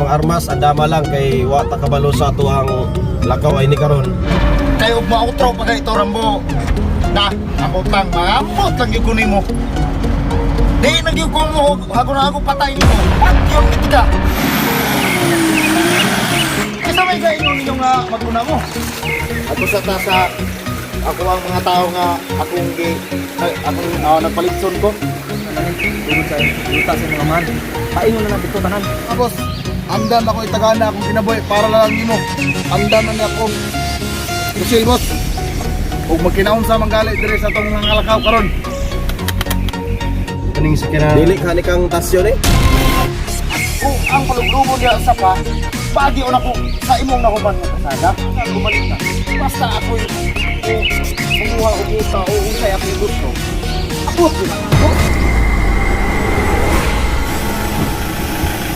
Mga armas, andama lang kay wa ta kabalo sa atuang lakaw ay ni karon. Kay ug mautro pa kay ito, Rambo. Na, ang utang, magamot lang yung kunin mo. Di na gyud ko mo, hago na ako patay nimo. Pag yung ka. Kaysa may gaino ninyo nga maguna mo. Ato sa ta sa ako ang mga tao nga akong gi akong nagpalitson ko. Tungod sa yuta sa mga man. Paingon na lang dito tanan. Ah, boss, andam ako itagana akong kinabuhi para lang nimo. Andam na niya akong kusil, boss. Ug magkinaon sa manggali diri sa atong mga lakaw karon. Kaning sakyanan. Dili ka ni kang tasyon eh. Kung ang paluglugo niya sa pa, pagi na ko sa imong nahuman nga kasada. Bumalik na. Basta ako'y kung kumuha og uta o unsay akong gusto. Abot yun ako.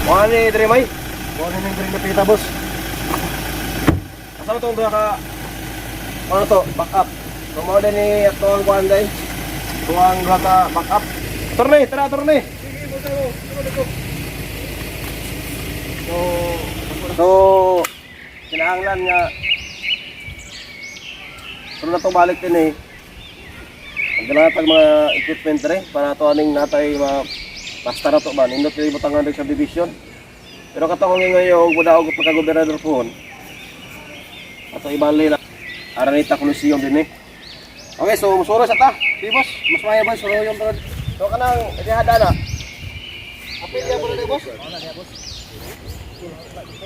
Wala ni dre may. Wala ni dre napita, boss. Asa mo tong duha ka ano to, back up. So mao din ni ato ang kuan day. Tuang duha ka back up. Torne, tara torne. So, so kinahanglan nga pero na to balik din eh. Magdala tag mga equipment dre para ato aning natay mga basta na to ba nindot kay butangan rin sa division. Pero katong ngayon og pagka-gobernador pohon. Ato ibali na Araneta Coliseum din eh. Okay, so musuro sa ta. Sige, boss, mas maya ba suro yung brad. So kanang idihada na. Apil ya ni, boss.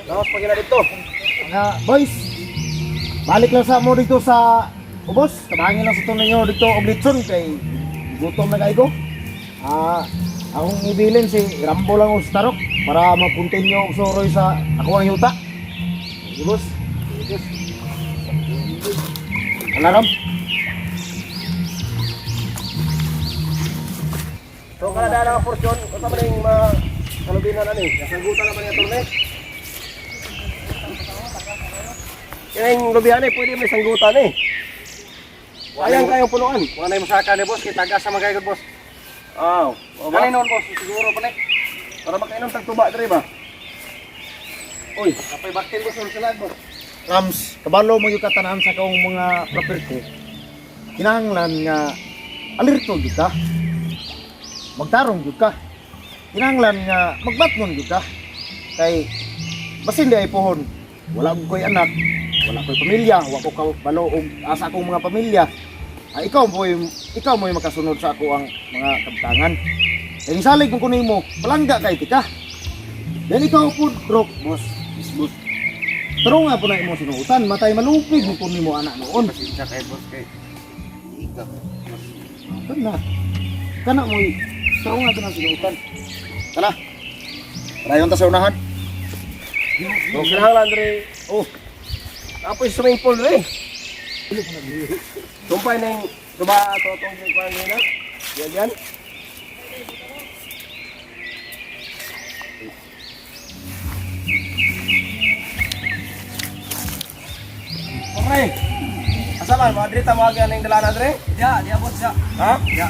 Laos pa gina dito. Mga boys, balik lang sa mo dito sa ubos. Tabangin lang sa tunay ninyo dito og litson kay gutom na kay ko. Ah, akong ibilin si Rambo lang og Starok para mapuntin niyo og suroy sa ako ang yuta. Sige, boss. Sige, boss. Alaram. So kada na ang porsyon, unsa man ning mga kalubinan ani? Kasagutan naman ni torne. Kining lubihan eh, pwede may sanggutan eh. Sayang kayong punuan. Wala na yung masaka ni boss kay tagas sa mga boss. Aw, o ba? Kani noon boss, siguro pa ni. Para makainom tag tuba diri ba? Uy, Kapay baktil boss sa lag boss. Rams, kabalo mo yung katanan sa kaong mga property. Kinahanglan nga alerto gyud ka. Magtarong gyud ka. Kinahanglan nga magbatnon gyud ka. Kay basin di ay pohon, wala ko'y anak, wala ko'y pamilya, wa ko kabalo og asa akong mga pamilya. Ah, ikaw mo'y makasunod sa ako ang mga kabtangan. Kay salig mo kunin mo, palangga kay tika. Then ikaw pud rock boss, boss. Pero nga po na imo sinuotan, matay malupig mo kun nimo anak noon. Pasensya kay boss kay. Ikaw. Kana. Kana mo pero nga to na sinuotan. Kana. Rayon ta sa unahan. So kinahanglan diri. Oh, Apoy swimming pool diri. Tumpay ning tuba to tong kuan nila. Yan yan. Okay. Asa man, mga diri ta mga ganing dala na diri? Ya, diya boss ya. Ha? Ya.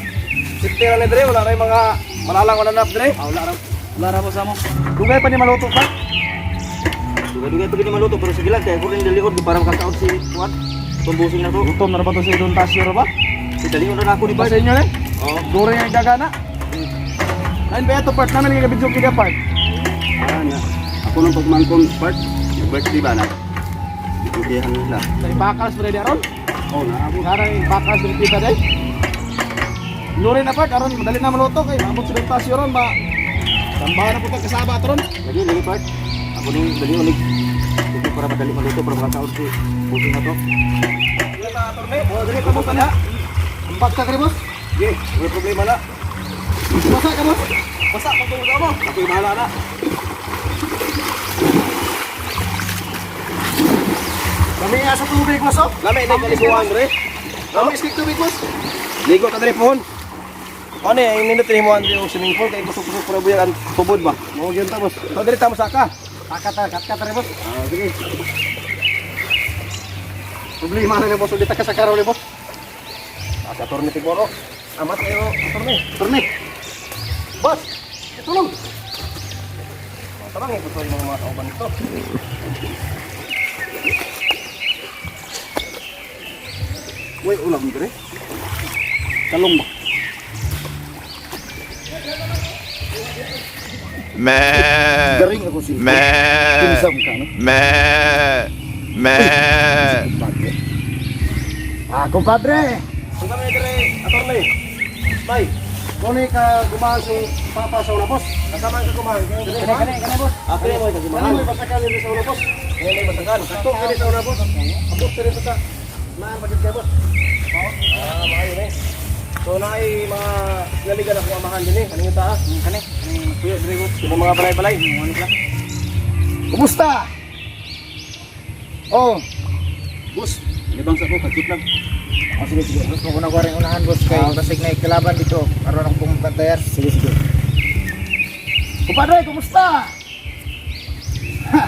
Safety ra ni diri, wala ray mga malalang wala nap diri. Ah, wala ra. Wala ra boss amo. Dugay pa ni maluto pa. Dugay-dugay pa gini maluto pero sige lang kay ako rin dalihod para makakaon si Juan. Tumbusing na to. Gutom na ra ba to si Don Tasio ra ba? Si dalihod na ako ni Ba Bard. sa inyo ni? Oo. Dure nga gagana. Lain ba ito part namin nga video kida part. Ah, na. Ako nung pagmangkon part, birthday ba na? Ikudihan nila. Sa ipakals pa di aron. Oh, na ako. Karay ipakals diri kita day. Lure na part aron madali na maluto kay maabot si Don Tasio ron ba. Tambahan na po tag kasaba aron. Lagi, lagi part. Ako nung dalihod ni Ito para madali maluto para makakaon si busing na to. Wala ta torne. Oh, diri ka boss ana. Ambak ta kari boss. Sige, wala problema na. Basa ka boss. Basta pagtungod mo. Ako'y bahala na. Lami nga sa tubig boss oh. Lami na kaliguan diri. Lami sa tubig boss. Ligo ka diri pohon. Ano eh, nindot ni mo ang swimming pool kay kusog-kusog para buyag ang tubod ba. Mo gyud ta boss. So diri ta mo saka. Kakat ta, kat kat boss. Ah, sige. Problema na ni boss, ulit ka sa karol boss. Ah, sa torne siguro. Amat kayo, torne. Torne. Boss, tulong. Tabangin ko to yung mga kauban nito. Uy, ulam dire. Kalong ba? Meh. Garing ako si Meh. Kinsam ka, no? Meh. Meh. Kumpadre. Ah, kumpadre. Ang kami dire, attorney. Bay, Kuni ka gumahan sa papa sa una, boss. kasama ka kumain. Kani, kani, kani, boss. Ah, kani mo kagumahan. Kani mo basakan diri sa una, boss. Kani mo basakan. Kato kani sa una, boss. Abot diri sa naan pa jud kay boss. Ah, maayo ni. So naay mga naligan ako amahan din eh. Kaning ta? Kani. Kuya dire ko. Yung mga balay-balay. Kumusta? Oh, Boss, libang sa ko kadtut lang. oh sige sige. Boss, mo kuna ko rin unahan, boss, kay basig na ikalaban dito. Aron ang pumpantayan. Sige sige. Kumpadre, kumusta? Ha.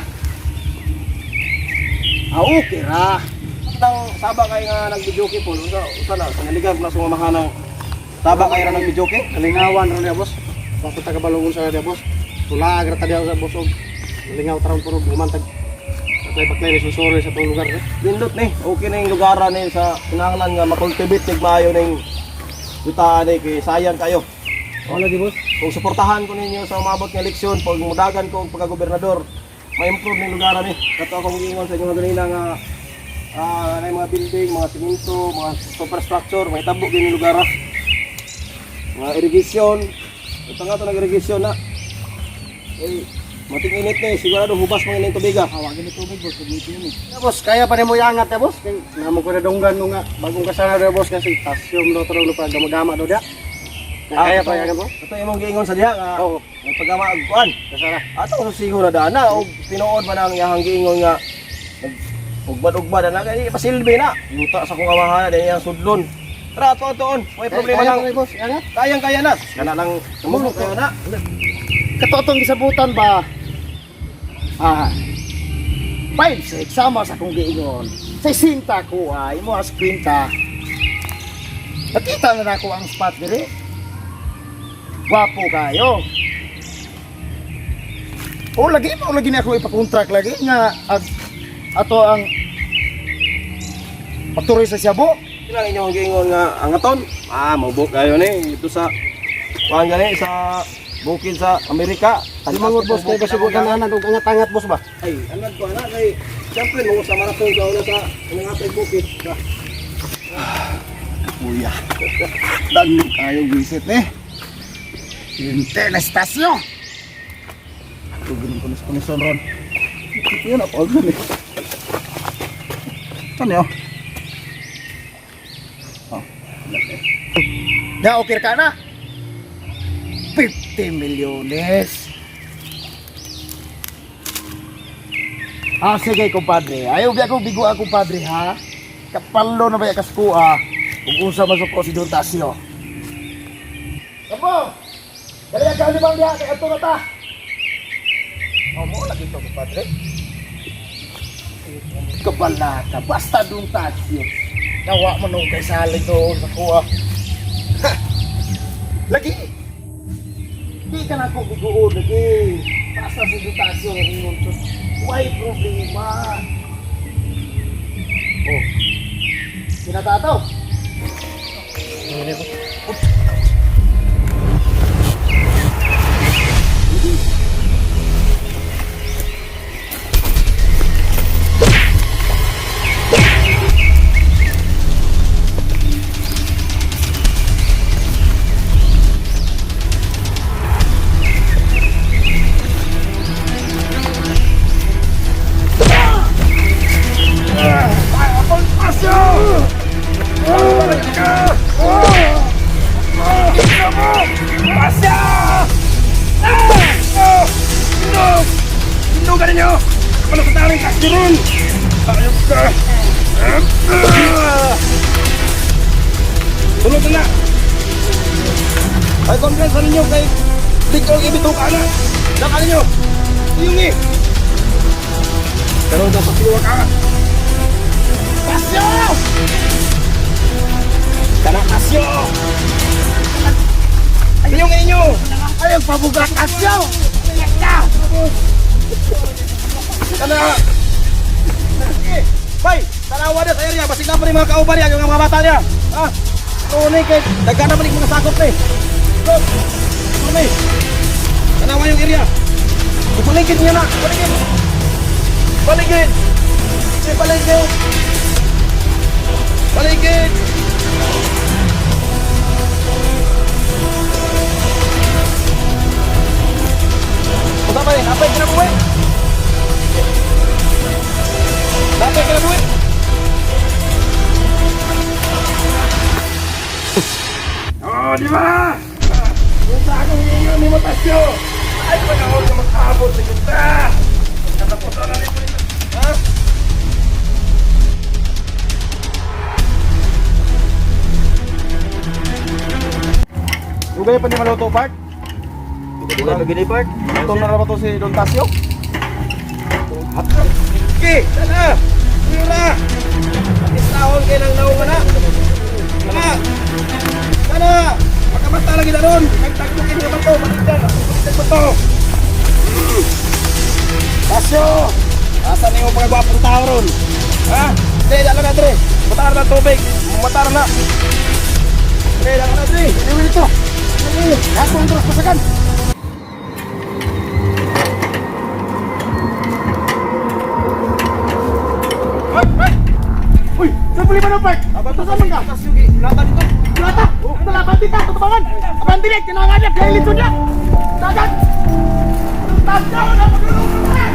Ah, okay ra. Tang saba kay nga nagbijoke po. Unsa usa na sa naligan na sumamahan ng saba kay ra nagbijoke. Kalingawan ron niya, boss. Bakit taga balungon sa niya, boss. Tula agra ta diya sa boss og lingaw tarong puro bumantag. Baklay baklay ni susuri sa tong lugar. Eh. Nindot ni. Okay na yung lugaran ni sa kinahanglan nga makultivate tig maayo ning yutaan ni kay sayang kayo. Wala di boss. Kung suportahan ko ninyo sa umabot nga eleksyon, pag mudagan ko og pagka-gobernador, ma-improve ning lugaran ni. Kato akong giingon sa inyo ganina nga na mga building, mga simento, mga superstructure, may tabo din yung lugar. Mga irrigation, ito nga ito nag-irrigation na. Eh, mating init na eh, sigurado hubas mga ining tubig ah. Hawagin ni tubig boss, gamitin yun eh. Ya, boss, kaya pa nimo iangat ya, boss. Kay namo ko na donggan no nga bagong kasana ra boss kasi tasyom do tarong pa gamagama do dia. Kaya pa iangat boss. Ito imong giingon sa diha nga Oo, nagpagama og kuan. kasara. Ato sa sigo na daan na og tinuod man ang iyahang giingon nga nag ugmad-ugmad na kay pasilbi na. Yuta sa kong amahan na iyang sudlon. Tara ato atoon, may problema Kaya lang. pa ni boss, iangat. Kayang kaya na. Kana lang tumulong kayo na. Kato atong gisabutan ba? Ah. 5 6 sama sa akong giingon. 60 ko ay mo as kwinta. Nakita na nako ang spot dire. Gwapo kayo. O lagi mo lagi na ako ipakontrak lagi nga ag, ato ang patuloy sa Siyabo. Ilang inyong giingon nga angaton. Ah, mabuk kayo ni ito sa kuan gani sa bukid sa Amerika. Di mangod boss kay basig og ganahan og angat-angat boss ba. Ay, angat ko ana kay siyempre mo sa marathon ka una sa unang atay bukid. Kuya. Dagno kayo visit eh. Hinte na estasyo. Tugin ko na sa komisyon ron. Yun, ako agad eh. Saan yun? Oh. Na okay ka na. 50 milyones. Ah, sige, kumpadre. Ayaw biya ko bigo ako, kumpadre, ha? Kapalo na ba yung kaskuha? Kung unsa masuko si Don Tasio. Kapo! Dali ang kalibang diha, kay ato na ta! Oh, mo lagi to, kumpadre. Kabala ka, basta Don Tasio. Nawa mo nung kay Sally doon sa kuha. Ha! Lagi! Di ka na ko biguon, lagi. Basta si Don Tasio ang ingon to. Why problema? Oh. Kinatataw. Tulog na. Ay, congrats sa ninyo kay Tigong ibitok ana. Naka ninyo. Yung eh. Pero dapat siwa ka. Pasyo! Kana pasyo! Inyong inyo! Ayaw pabuga kasyo! boss. Kana. Sige. Bay, tanawa na sa area. Basig na pa rin mga kauban niya, yung mga bata niya. Ha? Tunay kay, daghan na man yung mga sakop na eh. Go. Tunay. Tanawa yung area. Paligid niya na. Paligid. Paligid. Sige, paligid. Paligid. Punta pa rin. Apay ka na buwi. Apay ka na buwi. Oh, di ba? Punta akong ingon ni Matasyo. Ay, panahon na mag-abot sa kita. Katapusan na rin. Ha? Dugay pa ni maluto part. Dugay pa gini part. Ito na ba to si Don Tasio? Okay, sana. Mura. Pakistahon kay nang naunga na. Sana. Sana. Makamata lagi na ron. Nagtagpo kini nga bato. Balikan. Balikan bato. Tasyo. Asa ni mo mga gwapong tao ron? Ha? Dre, dala na dre. Matar na tubig. Matar na. Dre, dala na dre. Dili ito. Dili. Ako ang tras pasakan. Uy, saan puli ba ng park? Ito saan man ka? Lata dito. Lata! Ito laban dito, tutubangan! Aban direct, kinangan niya, kaya litso niya! Dagat! Tasyo na maglulungkot na!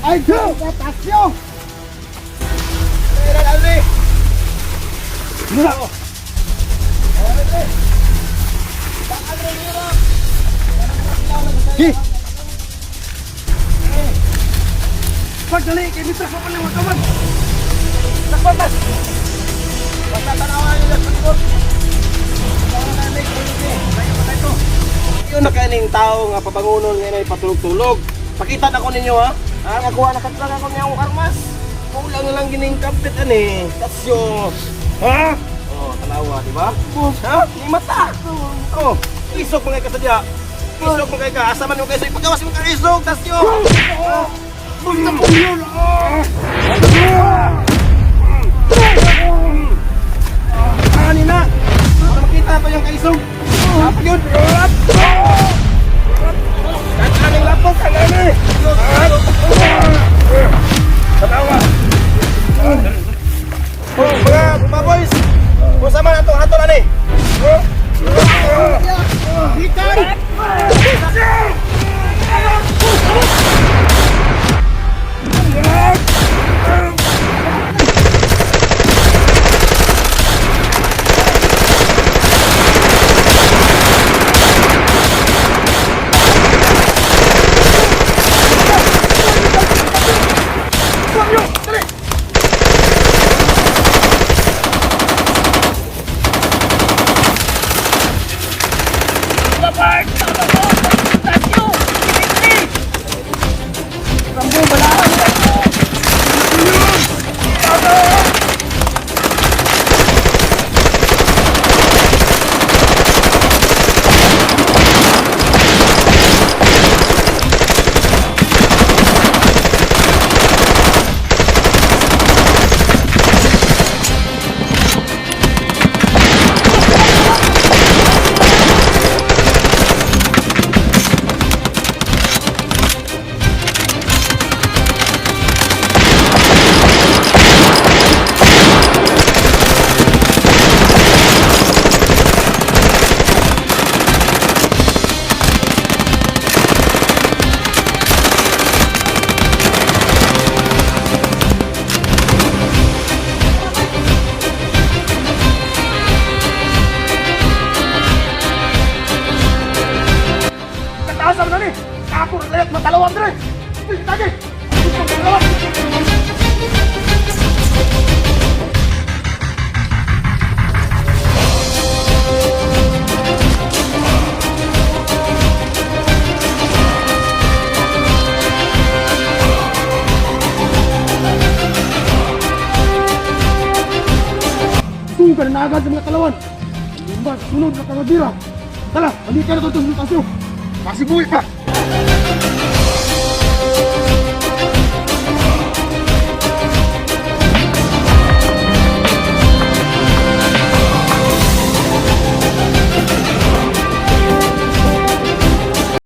Ay, go! Tasyo! Dre, dala dre. Mura. Gi! Pagdali, kay Mitra sa palang makaman! Nakbatas. Basta tanawa niyo sa likod. Yun na kaning tao nga pabangunon ngayon ay patulog-tulog. Pakita na ko ninyo ha. Ha, nakuha na katlang ako niyang armas. Kulang na lang gining kampit ani. Tasyo. Ha? Oh, tanawa, di ba? Ha? Ni mata. Oh, isog mga kasadya. Isog mga ka. Asa man mo kayo ipagawas mo ka isog, tasyo. Basta po yun! Ani na. Para makita pa yung kaisog. Apa yun? Kan aning lapok, kan ani. Tanawa. Oh, mga boys. Kung sama na itong hatol ani. Suga na agad sa mga kalawan. Ang sa sunod na kagadira. Tala, balikan na to sa stasyon. Masibuhi pa!